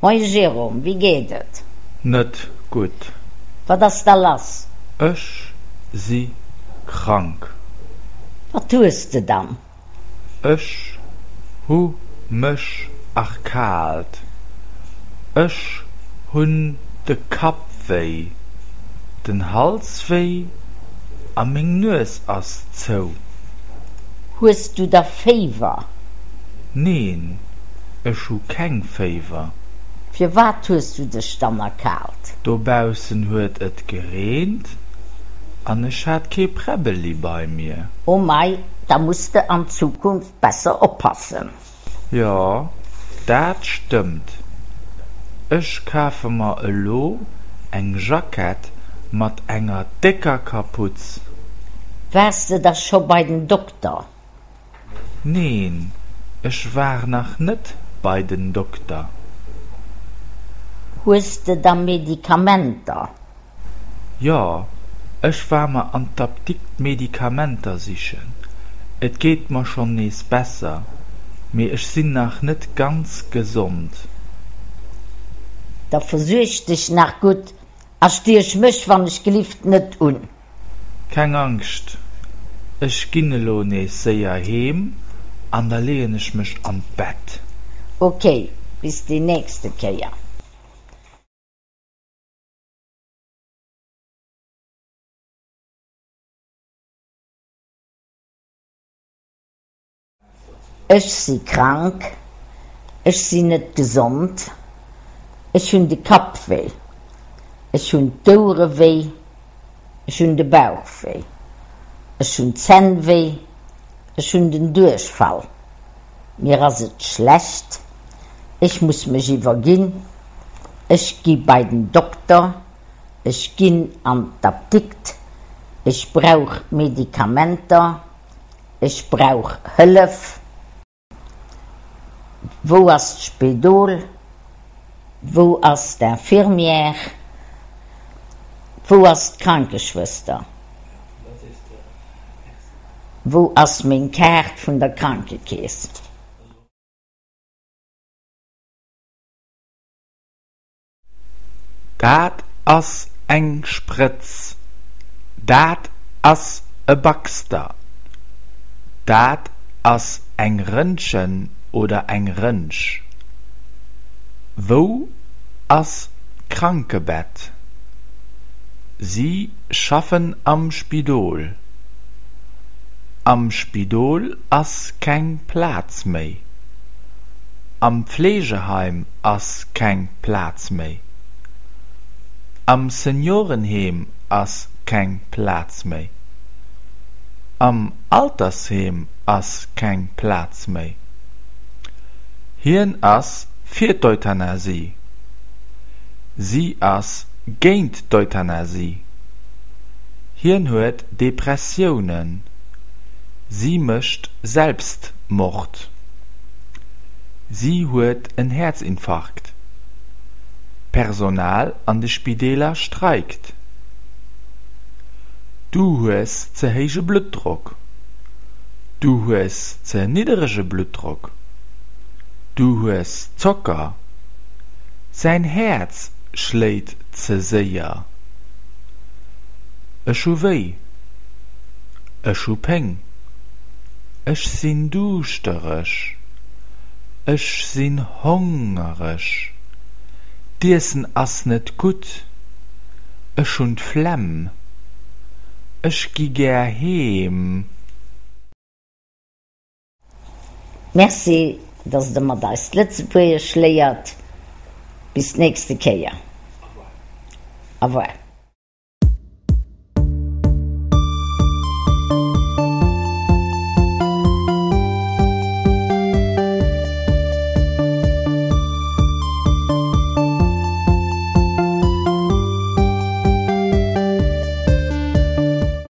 Moie Jérôme, wéi geet et? Net gutt. Wat ass da lass? Ech si krank. Wat hues de dann? Ech hu mech erkaalt. Ech hunn de Kapp wéi, den Hals wéi a meng Nues ass zou. Hues du da Féiwer? Neen, ech hu keng Féiwer. Firwat hues du dech dann erkaalt? Dobaussen huet et gereent an ech hat kee Präbbeli bei mir. Oh mei, da muss de an Zukunft besser oppassen. Jo, dat stëmmt. Ech kafe mer elo eng Jackett mat enger décker Kaputz. Waars de da scho bei den Dokter? Neen, ech war nach net bei den Dokter. Hues de da Medikamenter? Jo, ech war mer an d'Apdikt Medikamenter sichen. Et geet mer schonn nees besser, mee ech sinn nach net ganz gesond. Da versuerg dech nach gutt a stiech mech wann ech gelift net un. Keng Angscht, ech ginn elo nees séier heem an da leeën ech mech an d'Bett. Ok, bis déi nächste Kéier. Ech si krank. Ech sinn net gesond. Ech hunn de Kapp wéi. Ech hunn d'Ouere wéi. Ech hunn de Bauch wéi. Ech hunn d'Zänn wéi. Ech hunn den Duerchfall. Mir ass et schlecht. Ech muss mech iwwerginn. Ech gi bei den Dokter. Ech ginn an d'Apdikt. Ech brauch Medikamenter. Ech brauch Hëllef. Wou ass d'Spidol? Wou ass d'Infirmière? Wou ass d'Krankeschwëster? Wou ass meng Kaart vun der Krankekeess? Dat ass eng Sprëtz. Dat ass e Baxter. Dat ass eng Rëntgen oder eng Rëntsch. Wou ass d'Krankebett? Si schaffen am Spidol. Am Spidol ass keng Plaz méi. Am Pflegeheim ass keng Plaz méi. Am Seniorenheem ass keng Plaz méi. Am Altersheem ass keng Plaz méi. Hien ass fir d'Euthanasie. Si ass géint d'Euthanasie. Hien huet Depressiounen. Si mécht Selbstmord. Si huet en Häerzinfarkt. D'Personal an de Spideeler streikt. Du hues ze héije Bluttdrock. Du hues ze nidderege Bluttdrock. Du hues Zocker. Säin Häerz schléit ze séier. Ech hu wéi. Ech hu Péng. Ech sinn duuschtereg. Ech sinn hongereg. D'Iessen ass net gutt. Ech hunn d'Flemm. Ech gi gär heem. Merci, dass der mat eis d'Lëtzebuergesch léiert. Bis d'nächste Kéier. Au revoir.